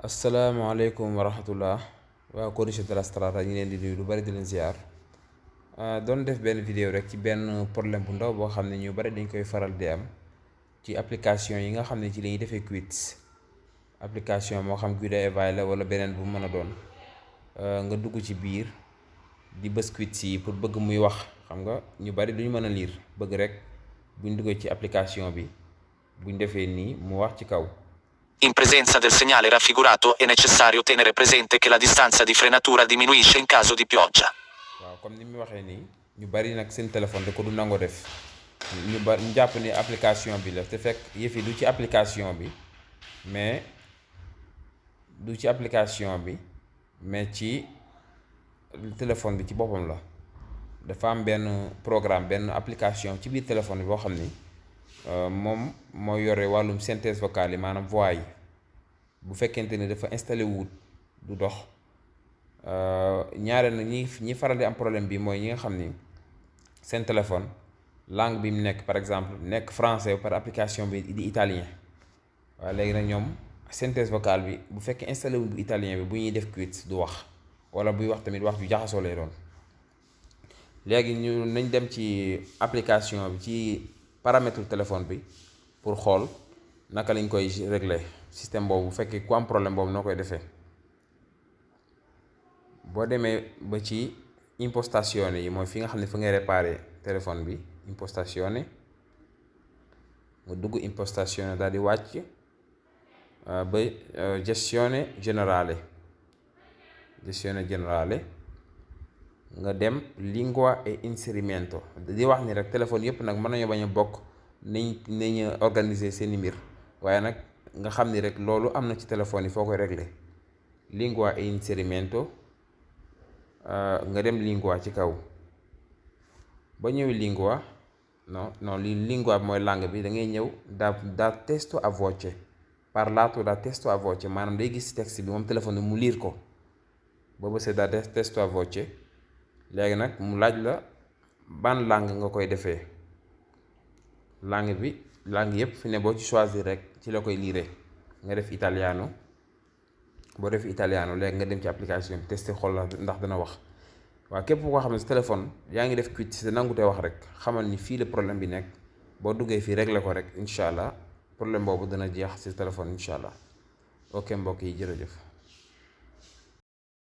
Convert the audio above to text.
asalaamaaleykum wa rahmatullah waa Codice de la Strada ñu leen di nuyu lu bari di leen ziar doon def benn vidéo rek ci benn problème bu ndaw boo xam ne ñu bari dañ koy faral di am ci application yi nga xam ne ci la ñuy defee quiz application moo xam Quiz la wala beneen bu mën a doon nga dugg ci biir di bës quiz yi pour bëgg muy wax xam nga ñu bari duñu mën a lire bëgg rek buñ duggee ci application bi buñ defee nii mu wax ci kaw. In presenza del segnale raffigurato è necessario tenere presente che la distanza di frenatura diminuisce in caso di pioggia. waaw comme ni mu waxee nii ñu bari nag seen téléphone da ko du nangoo def ñu jàpp ni application bi la te fekk yëf yi du ci application bi mais ci téléphone bi ci boppam la dafa am benn programme benn application ci biir téléphone bi boo xam ni moom moo yore wàllum synthèse vocale yi maanaam voix yi bu fekkente ni dafa installé wut du dox ñaare na ñi faral di am problème bi mooy ñi nga xam ni seen téléphone langue bi mu nekk par exemple nekk français par application bi di italien waaye léegi nag ñoom synthèse vocale bi bu fekkee installé wut bu italien bi bu ñuy def quiz du wax wala buy wax tamit wax ju jaxasoo lay doon. léegi ñu nañ dem ci application bi ci paramètre téléphone bi pour xool naka lañ koy régler système boobu bu fekkee ku am problème boobu noo koy defee. boo demee ba ci impostazione yi mooy fi nga xam ne fa ngay réparer téléphone bi impostazione nga dugg impostazione daal di wàcc ba gestione generale nga dem lingua e inserimento di wax ni rek téléphone yëpp nag mën nañu bañ a bokk nañ organiser seeni mbir waaye nag nga xam ni rek loolu am na ci téléphone yi foo koy régler lingua e inserimento nga dem lingua ci kaw ba ñëwee lingua li lingua bi mooy langue bi da ngay ñëw da testo a voce parlato da testo a voce maanaam day gis texte bi moom téléphone bi mu lire ko boobu c'est da testo a voce léegi nag mu laaj la ban langue nga koy defee langue yëpp fi ne boo ci choisir rek ci la koy lire nga def italiano boo def italiano léegi nga dem ci application bi testé xool la ndax dana wax waaw képp koo xam ne sa téléphone yaa ngi def quiz te nangu te wax rek xamal ni fii la problème bi nekk boo duggee fii réglé ko rek incha allah problème boobu dana jeex si téléphone incha allah ok mbokk yi jërëjëf.